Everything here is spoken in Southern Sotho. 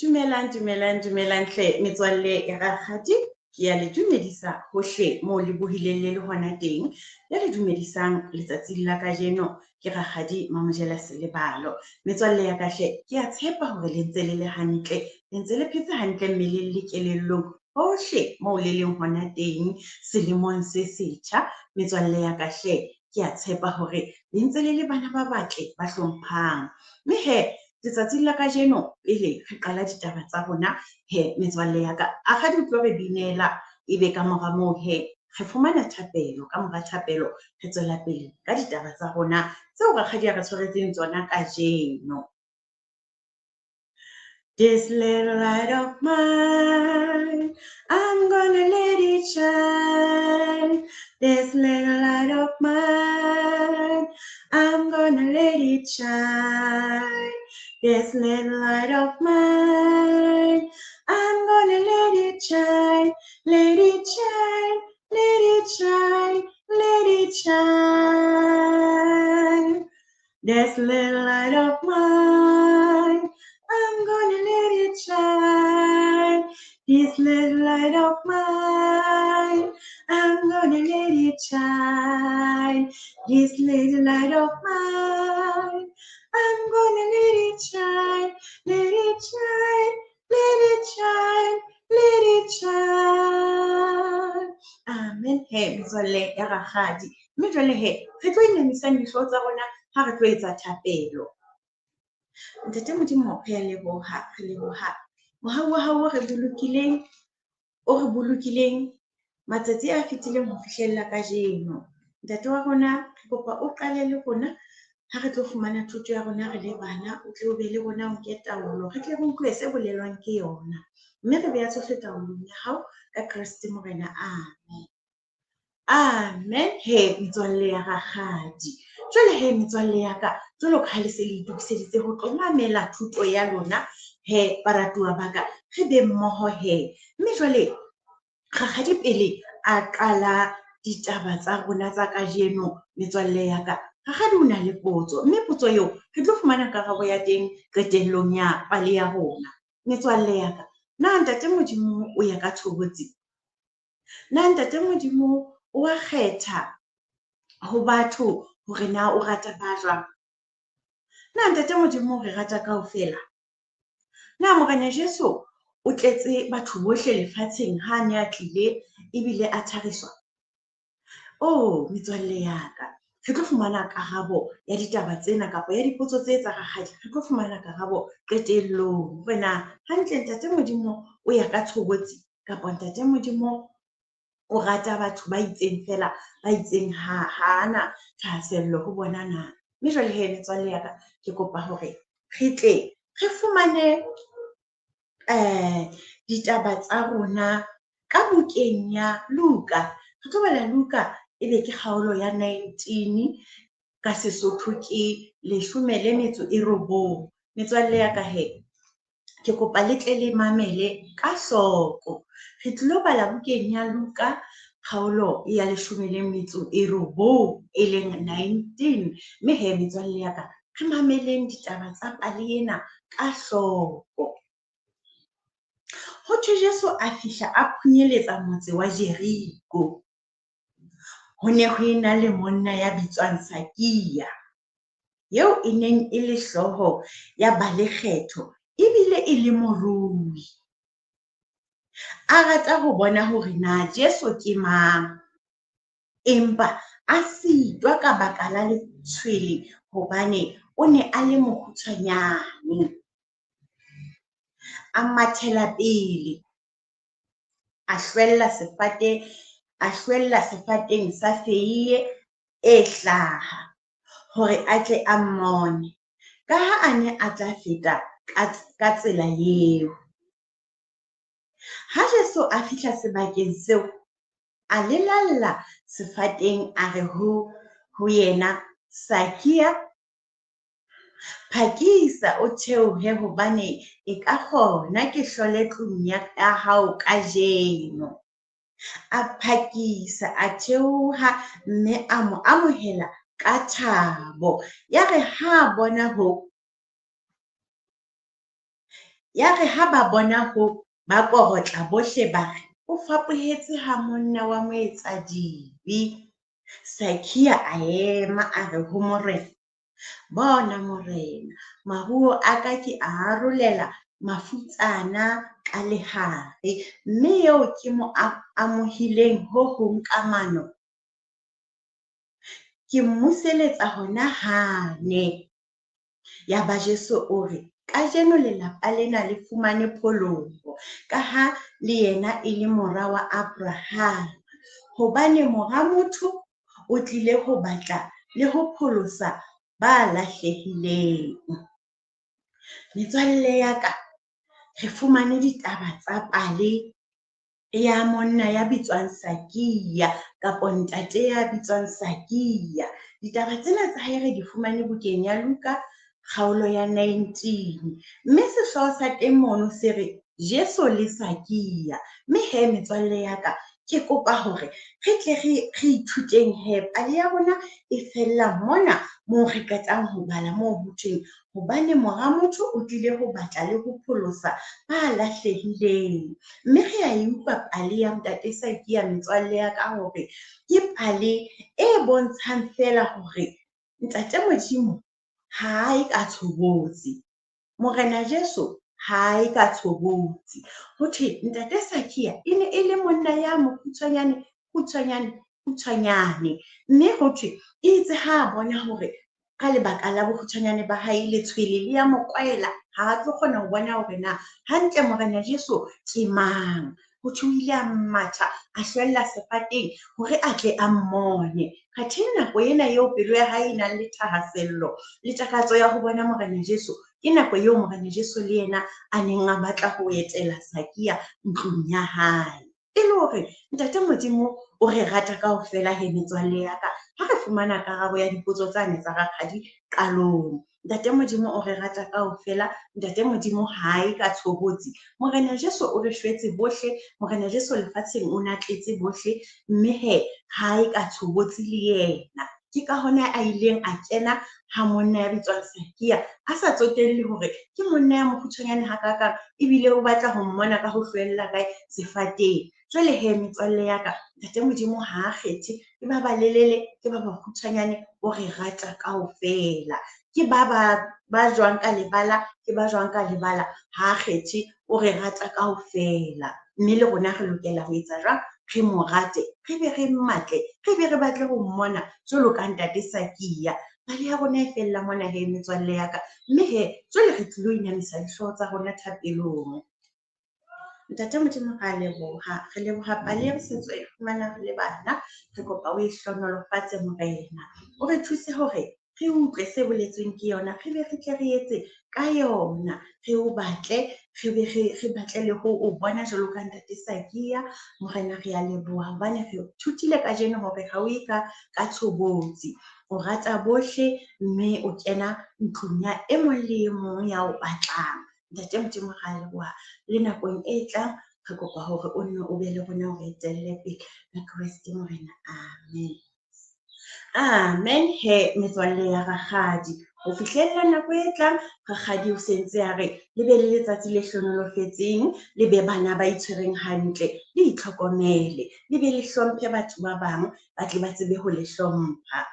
Dumelang, dumelang, dumelang hle metswalle ya rakgadi. Ke ya le dumedisa hohle moo le bohileng le le hona teng. Ya le dumedisang letsatsing la kajeno ke rakgadi Mamojela Selebalo. Metswalle ya ka hle, ke a tshepa hore le ntse le le hantle, le ntse le phetse hantle mmeleng le kelellong hohle moo le leng hona teng selemong se setjha. Metswalle ya ka hle, ke a tshepa hore le ntse le le bana ba batle ba hlomphang. Mme hee letsatsing la kajeno pele re qala ditaba tsa rona he metswalle ya ka, rakgadi o tlo re binela ebe ka mora moo hee re fumana thapelo, ka mora thapelo re tswela pele ka ditaba tsa rona tseo rakgadi a re tshwaretseng tsona kajeno. This little light of mine, I'm gonna let it shine. This little light of mine, I'm gonna let it shine. This little light of mine, I'm gonna let it shine. Let it shine, let it shine, let it shine. This little light of mine, I'm gonna let it shine. This little light of mine, I'm gonna let it shine. This little light of mine, I'm gonna let it shine. Let it shine, let it shine, let it shine. Amen. He, metswalle ya rakgadi. Mme jwale he, re tlo inamisang dihlooho tsa rona ha re tlo etsa thapelo. Ntate Modimo, re a leboha, re leboha mohau wa hao o re bolokileng, o re bolokileng matsatsi a fetileng ho fihlella kajeno. Ntate wa rona, re kopa o qale le rona ha re tlo fumana thuto ya rona re le bana, o tle o be le rona, o nke taolo, re tle re utlwe se bolelwang ke yona. Mme re beha tsohle taolong ya hao ka Kreste Morena. Amen. Amen. He, metswalle ya rakgadi. Jwale he, metswalle ya ka, jwalo ka ha le se le itokiseditse ho tlo mamela thuto ya lona, he, baratuwa ba ka, re be mmoho he. Mme jwale rakgadi pele a qala ditaba tsa rona tsa kajeno, metswalle ya ka, rakgadi o na le potso, mme potso eo re tlo fumana karabo ya teng qetellong ya pale ya rona. Metswalle ya ka, na Ntate Modimo o ya ka tshobotsi? Na Ntate Modimo o a kgetha ho batho hore na o rata ba jwang? Na Ntate Modimo o re rata kaofela? Na Morena Jesu o tletse batho bohle lefatsheng ha a ne a tlile ebile a thariswa? Oh, metswalle ya ka, re tlo fumana karabo ya ditaba tsena kapa ya dipotso tse tsa rakgadi. Re tlo fumana karabo qetellong hore na hantle Ntate Modimo o ya ka tshobotsi kapa Ntate Modimo o rata batho ba itseng feela, ba itseng ha ana thahasello ho bona na. Mme jwale he, metswalle ya ka, ke kopa hore re tle re fumane ditaba tsa rona ka bukeng ya Luka. Re tlo bala Luka ebe ke kgaolo ya 19, ka Sesotho ke 19. Metswalle ya ka he, ke kopa le tle le mamele ka hloko. Re tlilo bala bukeng ya Luka kgaolo ya 19 e leng 19. Mme he, metswalle ya ka, re mameleng ditaba tsa pale ena ka hloko. Ho thwe Jesu a fihla a phunyeletsa motse wa Jeriko. Ho ne ho ena le monna ya bitswang Sakia, eo e neng e le hlooho ya balekgetho ebile e le morui. A rata ho bona hore na Jesu ke mang, empa a sitwa ka baka la letshwele hobane o ne a le mokgutshwanyane. A mathela pele, a hlwella sefate, a hlwella sefateng sa feiye e hlaha hore a tle a mmone, ka ha a ne a tla feta ka tsela eo. Ha Jesu a fihla sebakeng seo, a lelalla sefateng a re ho yena, Sakia, phakisa o theohe hobane e ka kgona ke hlole tlung ya hao kajeno. A phakisa a theoha mme a mo amohela ka thabo. Yare ha a bona ho, Yare ha ba bona ho, ba korotla bohle ba re, o fapohetse ha monna wa moetsadibe. Sakia a ema a re ho Morena, bona Morena, maruo a ka ke a arolela mafutsana ka lehare, mme eo ke mo amohileng ho hong ka mano, ke mmuseletsa hona hane. Yaba Jesu o re, kajeno lelapa lena le fumane pholoho, ka ha le yena e le mora wa Abrahama. Hobane mora motho o tlile ho batla le ho pholosa ba lahlehileng. Metswalle ya ka, re fumane ditaba tsa pale ya monna ya bitswang Sakia kapa ntate ya bitswang Sakia. Ditaba tsena tsa hae re di fumane bukeng ya Luka kgaolo ya 19. Mme sehlooho sa teng mono se re Jesu le Sakia. Mme he metswalle ya ka, ke kopa hore re tle re ithuteng he pale ya rona e fella mona moo re qetang ho bala moo ho thweng hobane mora motho o tlile ho batla le ho pholosa ba lahlehileng. Mme re a e utlwa pale ya ntate Sakia metswalle ya ka hore ke pale e bontshang feela hore ntate Modimo ha e ka tshobotsi, Morena Jesu ha e ka tshobotsi. Ho thwe ntate Sakia e ne e le monna ya mokgutshwanyane, kgutshwanyane, kgutshwanyane. Mme ho thwe itse ha a bona hore ka lebaka la bokgutshwanyane ba hae letshwele le ya mo kwaela, ha a tlo kgona ho bona hore na hantle Morena Jesu ke mang. Ho thwe o ile a matha a hlwella sefateng hore a tle a mmone. Athe nako ena eo pelo ya hae e nang le thahasello le takatso ya ho bona Morena Jesu, ke nako eo Morena Jesu le yena a neng a batla ho etela Sakia ntlong ya hae. E le hore ntate Modimo o re rata kaofela he metswalle ya ka, ha re fumana karabo ya dipotso tsane tsa rakgadi qalong. Ntate Modimo o re rata kaofela, ntate Modimo ha e ka tshobotsi. Morena Jesu o re shwetse bohle, Morena Jesu lefatsheng o na tletse bohle, mme he ha e ka tshobotsi le yena. Ke ka hona a ileng a kena ha monna ya bitswang Sakia, a sa tsotelle hore ke monna ya mokgutshwanyane hakakang, ebile o batla ho mmona ka ho hlwella kae sefateng. Jwale he metswalle ya ka, ntate Modimo ha a kgethe, ke ba balelele, ke ba bakgutshwanyane, o re rata kaofela. Ke ba ba jwang ka lebala, ke ba jwang ka lebala, ha a kgethe, o re rata kaofela. Mme le rona re lokela ho etsa jwang? Re mo rate, re be re mmatle, re be re batle ho mmona jwalo ka ntate Sakia. Pale ya rona e fella mona he metswalle ya ka. Mme he jwale re tlilo inamisa dihlooho tsa rona thapelong. Ntate Modimo re a leboha, re leboha pale e re sa tswa e fumana re le bana. Re kopa o e hlohonolofatse Morena. O re thuse hore re utlwe se boletsweng ke yona, re be re tle re etse ka yona, re o batle, re be re batle le ho o bona jwalo ka ntate Sakia. Morena re a leboha hobane re thutile kajeno hore ha o ye ka tshobotsi, o rata bohle mme o kena ntlong ya e mong le e mong ya o batlang. Ntate Modimo re a leboha, le nakong e tlang re kopa hore o nne o be le rona o re etelle pele ka Kreste Morena. Amen. Amen he metswalle ya rakgadi. Ho fihlella nako e tlang, rakgadi o sentse a re le be le letsatsi le hlohonolofetseng, le be bana ba itshwereng hantle, le itlhokomele, le be le hlomphe batho ba bang, ba tle ba tsebe ho le hlompha.